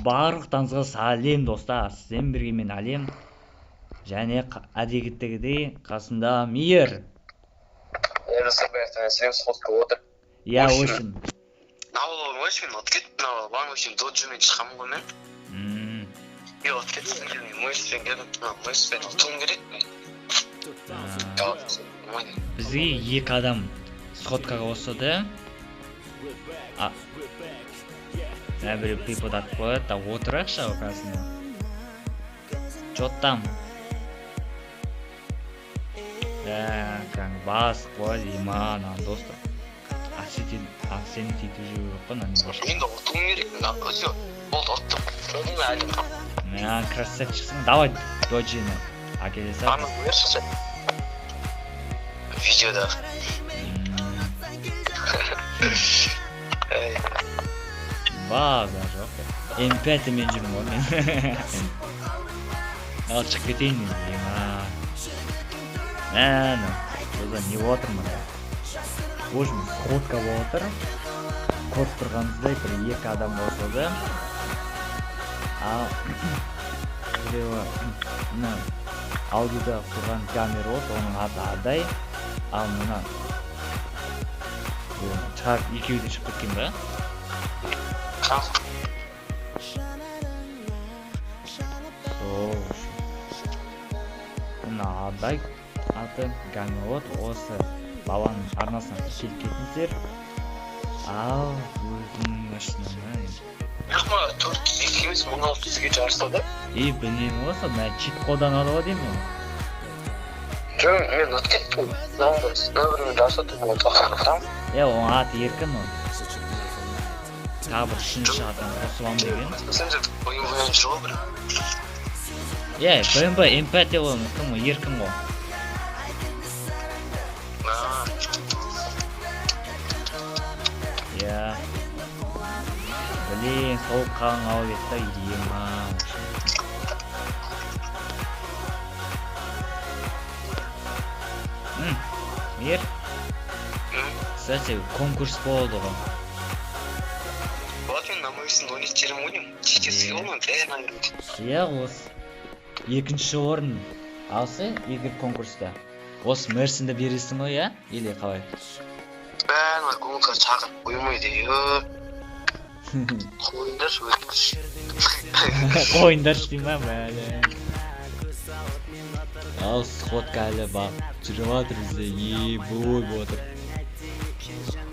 Барлықтарыңызға сәлем, достар! Сіздермен бірге мен, Әлем, және әдеттегідей қасымда Мейір. Иә, достар, бәріңізге сәлем, сходка отыр. Иә, В в общем, общем, мынау в общем, ұтып кеттім, мынау в общем, доджимен шығамын ғой мен. Е, ұтып кеттім, мен мышцпен келдім, мына мышцпен ұтуым керек. Бізге екі адам сходкаға қосылды. А, мә, біреу припод атып қояды да, отырайықшы қасына. Чё там? Да, кәдімгі басып қояды, иман, ана достар. Акцент етіп жүру керек қой мына башқа. Енді ұтуым керек, мына, все, болды, ұттым. Көрдің бе, Әлем? Мә, красавчиксің. Давай, доджини әкеле сал. Аны көрші сен. Видеода. Эй, Базар жоқ. М5 мен жүрмін ғой мен. Ал шығып кетейін мен. Ема. Мә, бұлда не болып жатыр мында? В общем, сходка болып жатыр. Көріп тұрғаныңыздай, бір екі адам қосылды. Ал біреуі мына аудиода тұрған камера вот, оның аты Адай. Ал мына шығарып екеуі де шығып кеткен ба? Қан. Сол мына Адай, аты Гамелот, осы баланың арнасына тіркеліп кетіңіздер. Ал өзімнің машинама енді. Жоқ ма, 402 емес, 1600-ге жарысады. И білмеймін ғой, сол мына чит қолданады ғой деймін ғой. Жоқ, мен ұтып кеттім. Мына біреумен жарысады, мен тоқтатамын. Е, оның аты Еркін ол. Тағы бір үшінші адам қосып аламын деген. Сен де BMW-мен жүр ғой бір. Е, BMW М5 деп ғой, кім ол, Еркін ғой. А, Иә. Блин, сол қалың алып кетті, ема. Мейір, кстати, конкурс болды ғой. Болады, мен на мышцын ойнап теремін ғой деймін. Читерский ғой, мен бәрін айырып. Иә, осы екінші орын алса, егер конкурста. Осы Мерсінді бересің ғой, иә? Или қалай? Бәрін гонка шақырып қоймайды, е. Қойыңдаршы өзіңіз. Қойыңдаршы дей ма, бәле. Ал сходка әлі бар. Жүріп жатыр бізде, ебой болып жатыр.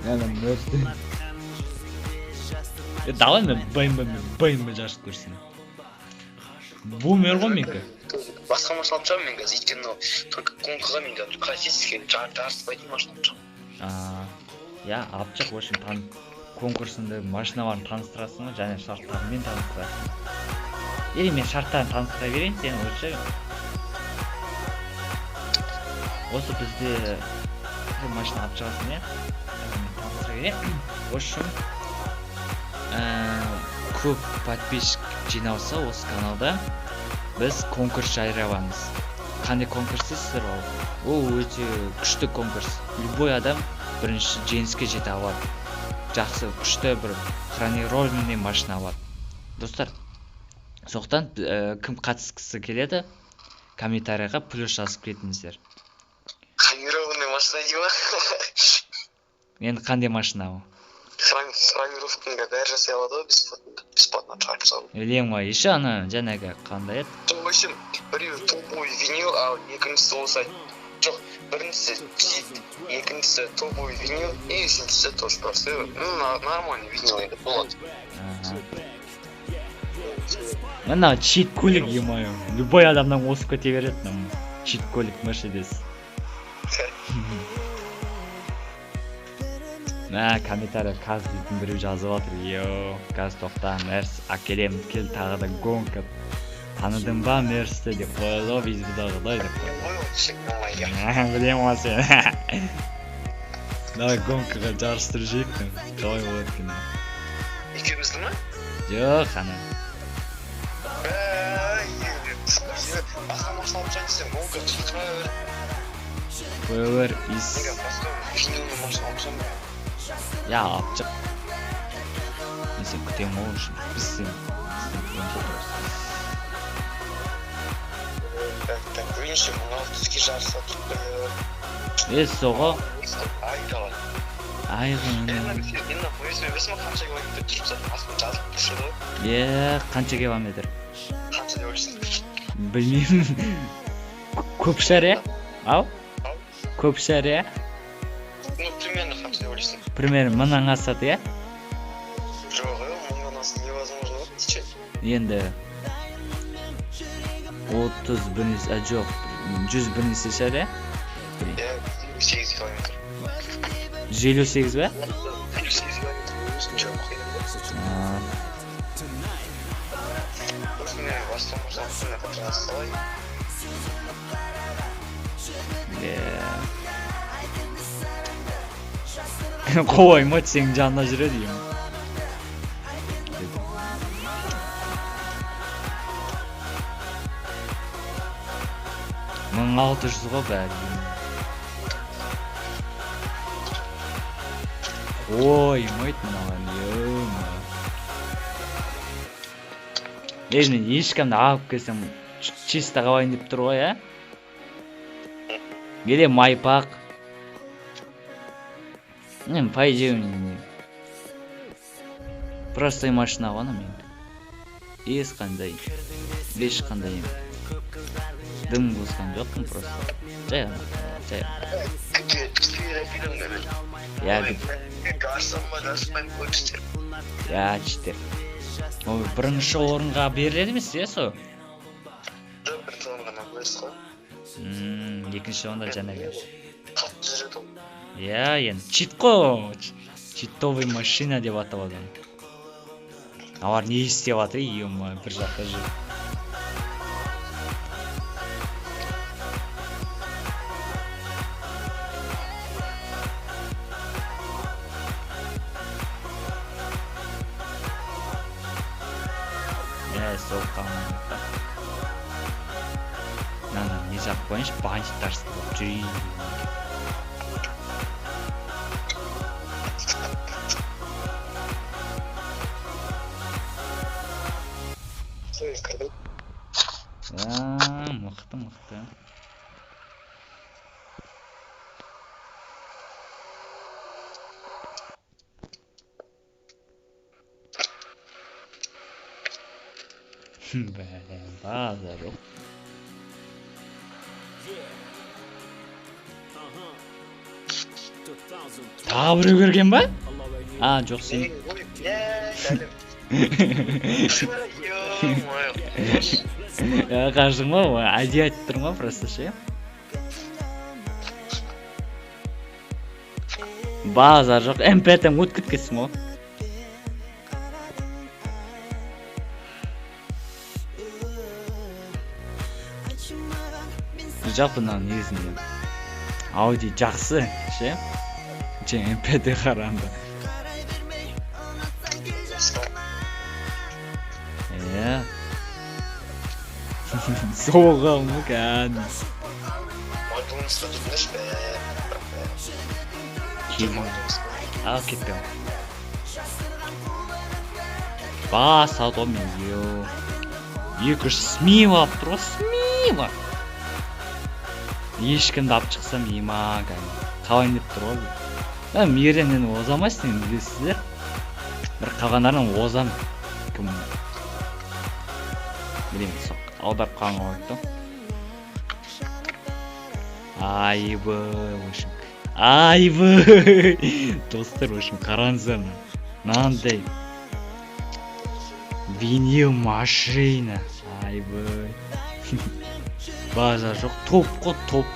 Ана Мерсін. Е, давай мен BMW мен BMW жарысып көрсін. Бумер ғой менікі. Басқа машина алып шығамын мен қазір, өйткені мынау только гонкаға мен қазір классический жарыспайтын машина алып шығамын. А, иә, алып шық, в общем, конкурсында машиналарын таныстырасың ғой, және шарттарымен таныстырасың. Или мен шарттарын таныстыра берейін, сен лучше. Осы бізде сен машина алып шығасың, иә? Мен таныстыра берейін. В общем, көп подписчик жиналса осы каналда, біз конкурс жариялаймыз. Қандай конкурс дейсіздер ол? Ол өте күшті конкурс. Любой адам бірінші жеңіске жете алады. Жақсы, күшті бір бронированный машина алады. Достар, сондықтан кім қатысқысы келеді, комментарийға плюс жазып кетіңіздер. Бронированный машина дей ма? Енді қандай машина ол? Хромировканы бәрі жасай алады ғой бесплатно, бесплатно шығарып салып. Білемін ғой, еще ана жаңағы қандай еді? В общем, біреуі топовый винил, ал екіншісі болса, жоқ, біріншісі чит, екіншісі топовый винил, и үшіншісі тоже простой, ну, нормальный винил енді болады. Ага. Мына чит көлік, ё-моё. Любой адамнан озып кете береді мына чит көлік Мерседес. Мә, комментарий қазір дейтін біреу жазып жатыр. Йо, қазір тоқта, Мерс әкелемін, кел тағы да гонка. Таныдың ба Мерсті деп қояды ғой, видеодағыдай деп қояды. Мә, білемін ғой сен. Давай гонкаға жарыстырып жейік, қалай болады екен? Екеумізді ма? Жоқ, ана. Басқа машина алып шығайын десем, гонка шақыра бер. Қоя бер, ис. Мен басқа винилный машина алып шығамын. Я, алып шық. Мен сені күтемін ғой, в общем. Біз сені Меніңше, 1600-ге жарысқа тұрып. Е, соғы. Айдала. Айғын. Енді өзіме білесің ба, қанша километр жүріп жатыр, астында жазылып тұршы ғой. Е, қанша километр? Қанша деп ойлайсың? Білмеймін. Көп шығар, иә? Ау? Көп шығар, иә? Ну, примерно қанша деп ойлайсың? Примерно мыңнан асады, иә? Жоқ, е, мыңнан асу невозможно ғой, ты че? Енді 30 бір несе, а, жоқ, 100 бір несе шығар, иә? Иә, 58 километр. 158 ба? 58 километр, өзім жүріп қойдым да. А, Сосын мен бастан қалай. Иә. Қоймайды, сенің жанында жүреді деймін. 1600 ғой бәрі. Қоймайды мыналар, ё. Е, мен ешкімді алып келсем, чисто қалайын деп тұр ғой, ә? Или майпақ. Не, по идее, не. Простой машина ғой ана менікі. Ешқандай дым қосқан жоқпын просто. Жай ғана, жай ғана. Иә, иә, читер. Ой, бірінші орынға беріледі емес, иә, сол? Жоқ, бірінші орынға Нагуэс қой. Екінші орында жаңағы. Қатты жүреді ол. Иә, енді чит қой. Читовый машина деп аталады оны. Алар не істеп жатыр, ё, бір жақта жүр. Иә, сол қалмайды. Мынаны не жағып қояйыншы, бандиттар болып жүрейін. Сол, кірдім. А, мықты, мықты. Бә, базар жоқ. Тағы біреу кірген ба? А, жоқ, сен. Ой, иә, ё-моё. Қажың ба? Ой, әдейі айтып тұрмын ғой просто ше. Базар жоқ, МП-тен өтіп кеткенсің ғой. Жалпы мынау негізінде Ауди жақсы ше, чем МП-ді қарағанда. Иә. Соғам ғой кәдімгі. Макдональдсқа жүріңдерші, бә. Келмей. Ал кетпей. Бас алды ғой мен, ё. 200 смело алып тұр ғой, смело. Ешкімді алып шықсам, ема, кәдімгі. Қалайын деп тұр ғой бұл. Ә, Мейрен енді оза алмайсың енді, білесіздер. Бір қалғандарынан озам. Кім? Білемін, соқ. Аударып қалған ғой да. Айбай, в общем. Айбай! Достар, в общем, қараңыздар. Мынандай винил машина. Айбай. Базар жоқ, топ қой, топ.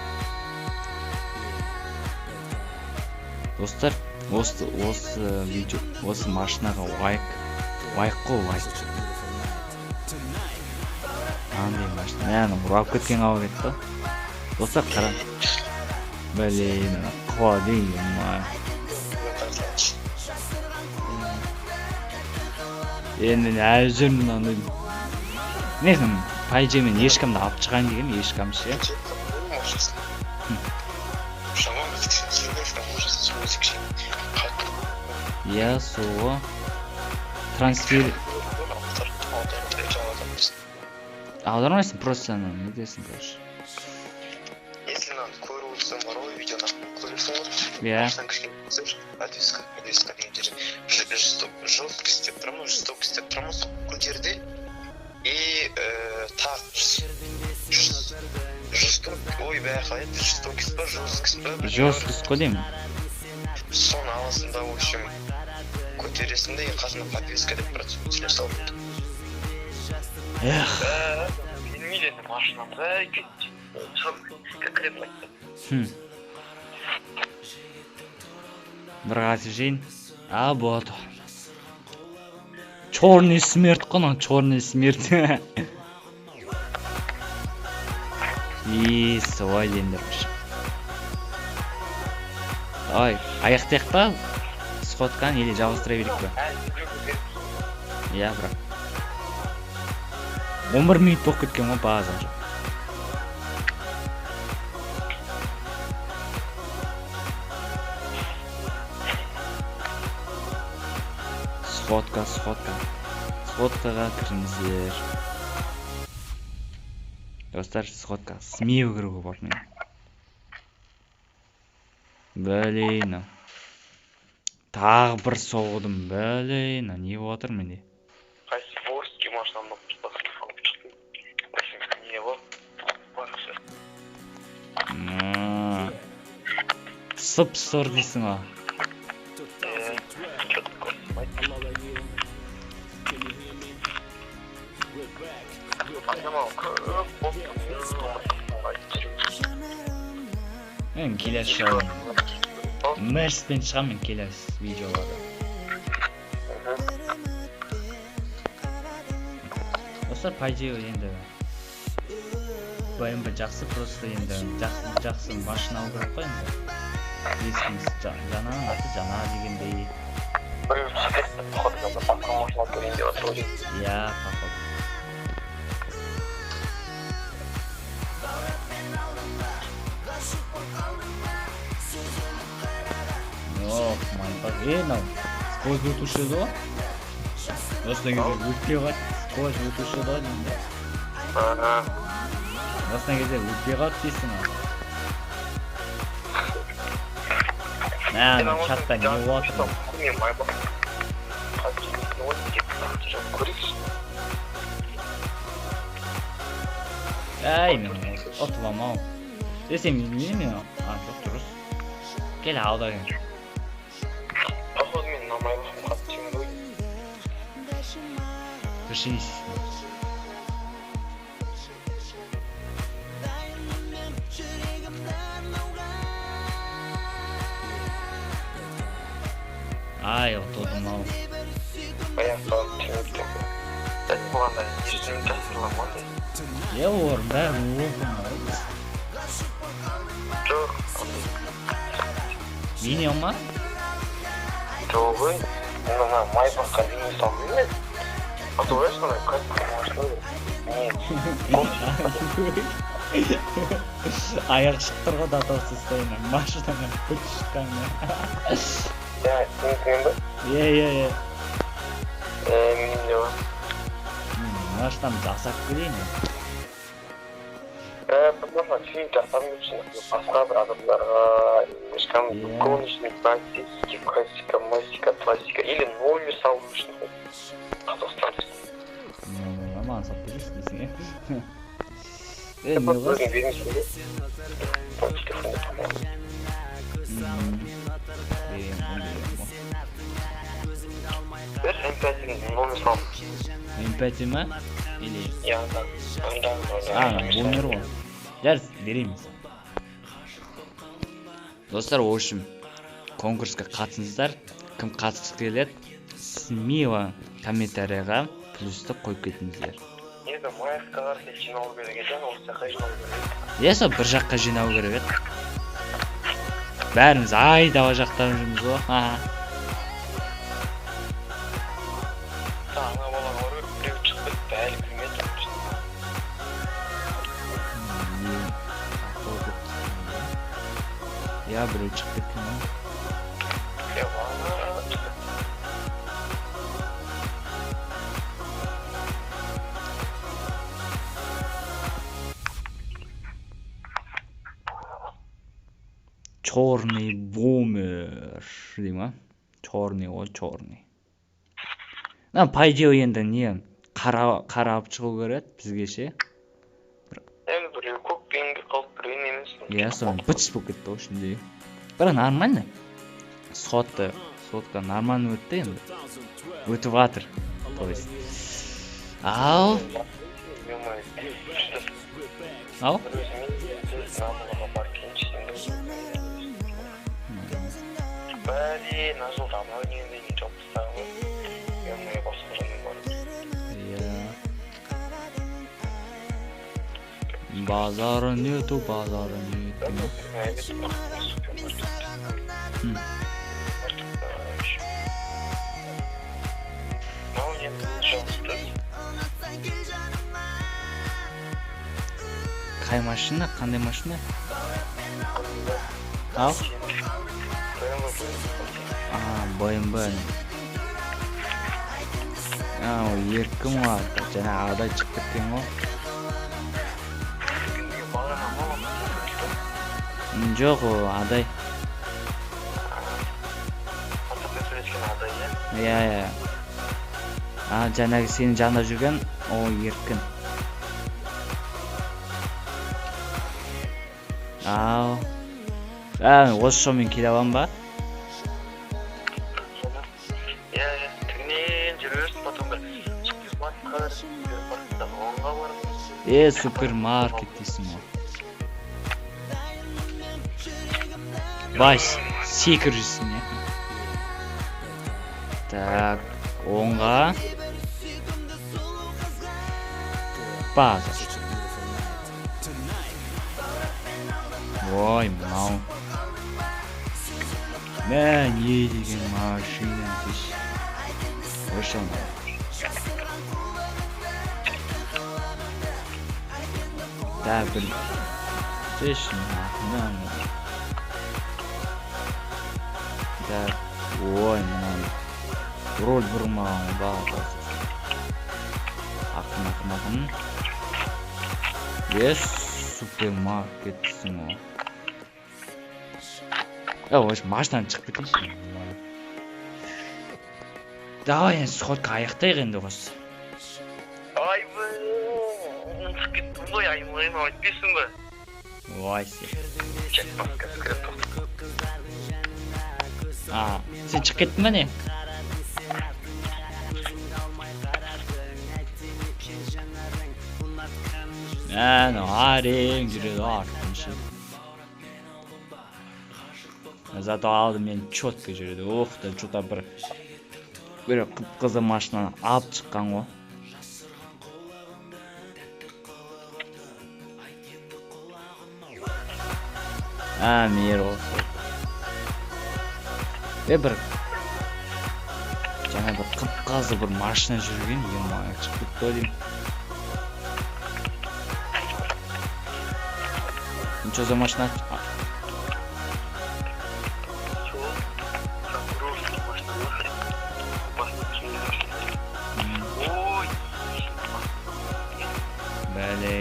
Достар, осы видео, осы машинаға лайк, лайк қой, лайк. Андай машина, мә, ана ұрап кеткен қауіп еді да. Достар, қара. Блин, ана құлады, ё-моё. Енді мен әлі жүрмін мынандай. Негізі, по идее, мен ешкімді алып шығайын дегенмін, ешкім ше. Иә, сол. Трансфер. Аудармайсың, просто ана не десің, короче. Иә. Машинаның кішкене подвеска, подвеска деген жер жесткость деп тұра ма, жестокость деп тұра ма, сол көтер де и тағы жесток, ой, бә, қалай еді, жестокость па, жесткость па, бірдеңе бар. Жесткость қой деймін. Соны аласың да, в общем, көтересің де, и қасында подвеска деп тұрады, соны көтере салып. Эх. Білмейді енді машинам да конкретно. Бір қасық жейін. А, болады. Черный смерть қой мынау, черный смерть. И солай деңдер. Давай, аяқтайық па сходканы или жалғастыра берейік па? Иә, бірақ 11 минут болып кеткен ғой, базар жоқ. Сходка, сходка, сходкаға кіріңіздер, достар, сходка смело кіруге болады. Мен, блин, тағы бір соғдым, блин, не болып жатыр менде? Қайсы волжский машинамды алып шықтым, в общем, не ғой бар. Сып сыр дейсің ғой. Что-то көрсетпейді. Машинам көп болып. Мен келесі жолы мерспен шығамын, мен келесі видеоларда. Достар, по идее, енді БМВ жақсы, просто енді жақсы, жақсы машина алу керек қой енді. Ескіміз жаңаның аты жаңа дегендей. Біреу түсіп кетті, походу, басқа машина алып келейін деп жатыр ғой. Иә, походу. Ох, майбақ. Е, мынау сквозь өтуші еді ғой. Осыдан кезде өтпей қалады, сквозь өтуші еді ғой деймін да. Осыдан кезде өтпей қалады дейсің ғой. Мә, ана чатта не болып жатыр? Мен майбақ көрейікші. Әй, мен ұтып алмау. Е, сен не мен? А, жоқ, дұрыс. Кел, алда кел. Походу, мен мына майбағым қатты сүймейді ғой. Дұрыс емес. Ай, ұтылдым ау. Аяқ қалып түймейді. Сәт болғанда ештеңе жасырыламады. Е, олар бәрі оп-оңай. Жоқ. Винил ма? Жоқ ой. Мына майбаққа винил салдым мен. А ты ойлайсың, ана кәдімгі машина не? Аяқ шығып тұр ғой, до того состояния. Машинадан бүт шыққан. Иә, сенікімен ба? Иә, иә, иә. Менің де бар. Машинамды жасап көрейін. Потому что фильм жасағым келіп, басқа бір адамдарға ешкім Иә. гоночный, классический, классика, классика, классика или номер салу үшін Қазақстан. Маған салып бересің дейсің, иә? Е, не Өзің қыласың? бермейсің бе? Сол телефонда тұр. Беремін ғой, беремін ғой. Бер, М5 номер салып. М5 ма? Или Иә, да. Анда. А, номер ғой. Жарайды, береміз. Достар, в общем, конкурсқа қатысыңыздар. Кім қатысқысы келеді, смело комментарийға плюсті қойып кетіңіздер. Енді Маевкаға жиналу керек екен, осы жаққа жиналу керек. Иә, сол бір жаққа жинау керек еді. Бәріміз айдала жақтан жүрміз ғой. Ха. Ана балаға барып біреу шығып кетті, әлі кірмеді. Иә, біреу шығып кеткен ғой. Иә, ана. Черный бумер дей ма? Черный ғой, черный. Мына, по идее, енді не қара, қара алып шығу керек бізге ше. Енді біреу көкпен қалып, біреу немес. Иә, соны быт болып кетті ғой ішінде, бірақ нормально, сотка, сотка нормально өтті, енді өтіп жатыр, то есть. Ал ал бір өзіме намазға барып келейінші енді. Бәле, мына жылда анау дегенде дейін жауып тастаған ғой, е, басқа жолмен барып. Иә, базара нету, базара нету. М. Мынау не, жауапты. Қай машина, қандай машина? Ал а, БМВ. А, ол еркін ғой аты, жаңа Адай шығып кеткен ғой. Жоқ, ол Адай. Сөйлескен Адай, иә? Иә, а жаңағы сенің жанында жүрген ол Еркін. Ал а, осы жолмен келе аламын ба? Иә, тігінен жүре берсін, потом бір супермаркетқа бар, супермаркеттен оңға барыңыз. Е, супермаркет дейсің ғой, бай секіріп жүрсің, иә. Так, оңға, база. Ой, мынау мә, не деген машина деші, вышел. Да, бір деші. Так, ой, мынау руль бұрмаған ғой, ақырын, ақырын, ақырын. Е, супермаркет дейсің ғой. Е, в общем, машинадан шығып кетейінші. Давай енді сходка аяқтайық енді осы. Айбай, ұмытып кеттім ғой, аймағым, айтпайсың ба? Ой, сен. А, сен шығып кеттің ба, не? Әне, әрең жүреді ғой артынан ше. Зато алдымен четко жүреді. Ух ты, че то бір қып қызыл машинаны алып шыққан ғой. А, мейір осы. Е, бір жаңа бір қып қызыл бір машина жүрген, ема, шығып кетті ғой деймін. Что за машина? А, Сол прокурорский машина ғой, басына киген машина. Ой. Бәле.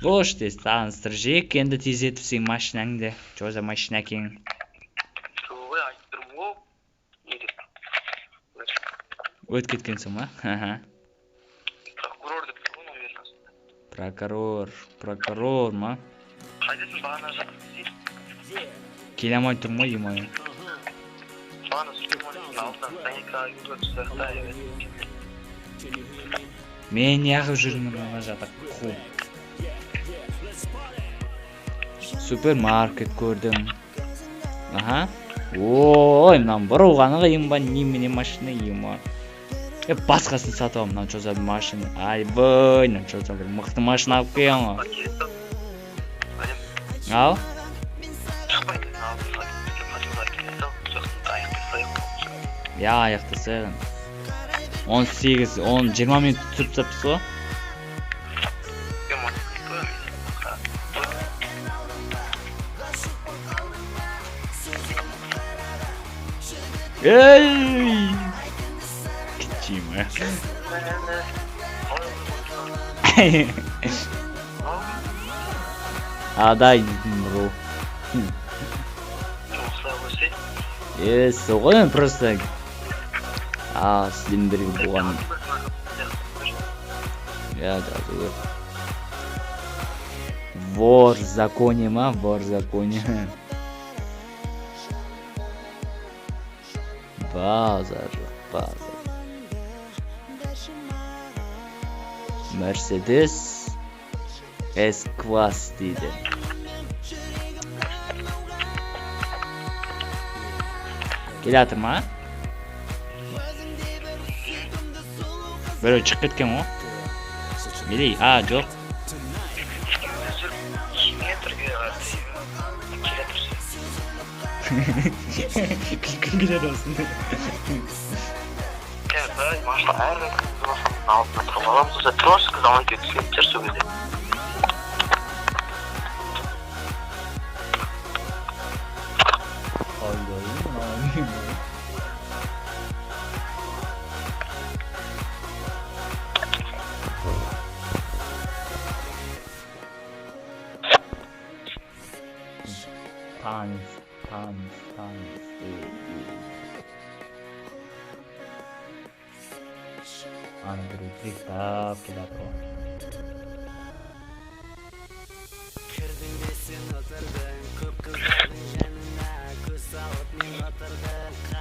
Бош, тез таныстыр жек енді, тездетіп сенің машинаңды. Что за машина екен? Сол ғой, айтып тұрмын ғой, не деп. Өтіп кеткенсің ба? Аха. Прокурор деп тұр ғой номерін астында. Прокурор, прокурор ма? Қайдасың, бағана жақ? Келе алмай тұрмын ғой, ема. Бағана супермаркеттің алдынан стоянкаға келіп жақта. Мен неғып жүрмін ана жақта қуып? Супермаркет көрдім. Аха. Ой, мынаның бұрылғаны қиын ба, немене машина, ема. Е, басқасын сатып аламын, мынау что за машина? Айбай, мынау что за бір мықты машина алып келген ғой. Ал? Шықпайды, алдына келе сал, аяқтасайық. Иә, аяқтасайық. 18, 10, 20 минут түсіріп тастаппыз ғой. Ей! Кітчима. Адай дейтін ру. Осылай қойсай. Е, сол ғой енді просто. А, сіздермен бірге болған. Иә, жазу керек. Вор в законе ма? Вор в законе. Базар жоқ, базар. Мерседес С-класс дейді. Келе жатыр ма? Біреу шығып кеткен ғой. Или, а, жоқ. Метрге келе тұрсын. Күлкім келеді осында. Иә, машина әр машинаның алдына тұрып аламыз, сосын трошка заман келіп түсініп жүр сол кезде. Танец, танец, танец. Ана біреу дрифтап келе жатыр ғой.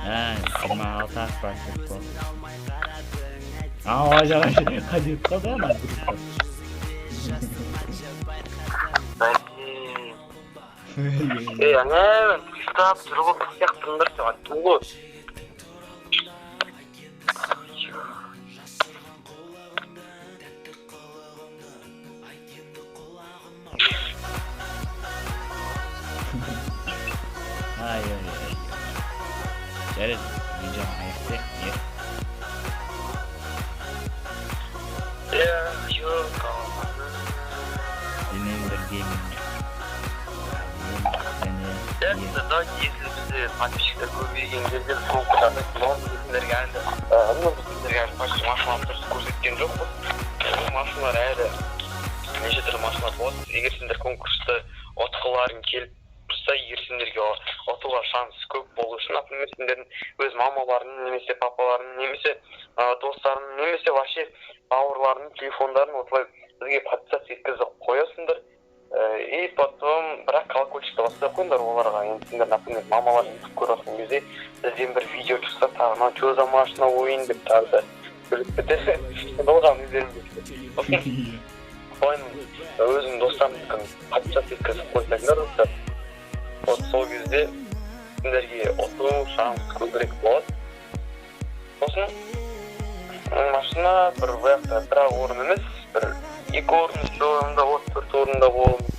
Ә, 26 ақ процент қой. А, ой, жаңа қажет қалды ана дрифттап. Блин. Ей, ана дрифтап жүр ғой, бір сияқты тұрыңдар деп айттым ғой. Ай, ай, ай. Жарайды, видеоны аяқтайық. Не? Иә, жоқ. Сенімен бірге мен. Және Иә, давайте, если бізде подписчиктер көбейген кезде біз конкурс жасайтын боламыз. Сендерге әлі, ну, біз сендерге әлі почти машиналар дұрыс көрсеткен жоқпыз. Бұл машиналар әлі неше түрлі машиналар болады. Егер сендер конкурсты ұтқыларың келіп тұрса, егер сендерге ұтуға шанс көп болу үшін, например, сендердің өз мамаларың немесе папаларың немесе достарың немесе вообще бауырларының телефондарын осылай бізге подписаться еткізіп қоясыңдар. И потом бірақ колокольчикті басып қойыңдар оларға. Енді сендер, например, мамаларың ютуб көріп жатқан кезде бізден бір видео шықса, тағы мынау че за машина ойын деп тағы да күліп кетеді. Енді ол жағын өздерің білесіңдер. Сосын солай өзіңнің достарыңдікін подписаться еткізіп қойсаңдар, достар, вот сол кезде сендерге ұту шанс көбірек болады. Сосын машина бір бұл жақта бір ақ орын емес, бір екі орын, үш орында болады, төрт орында болуы мүмкін.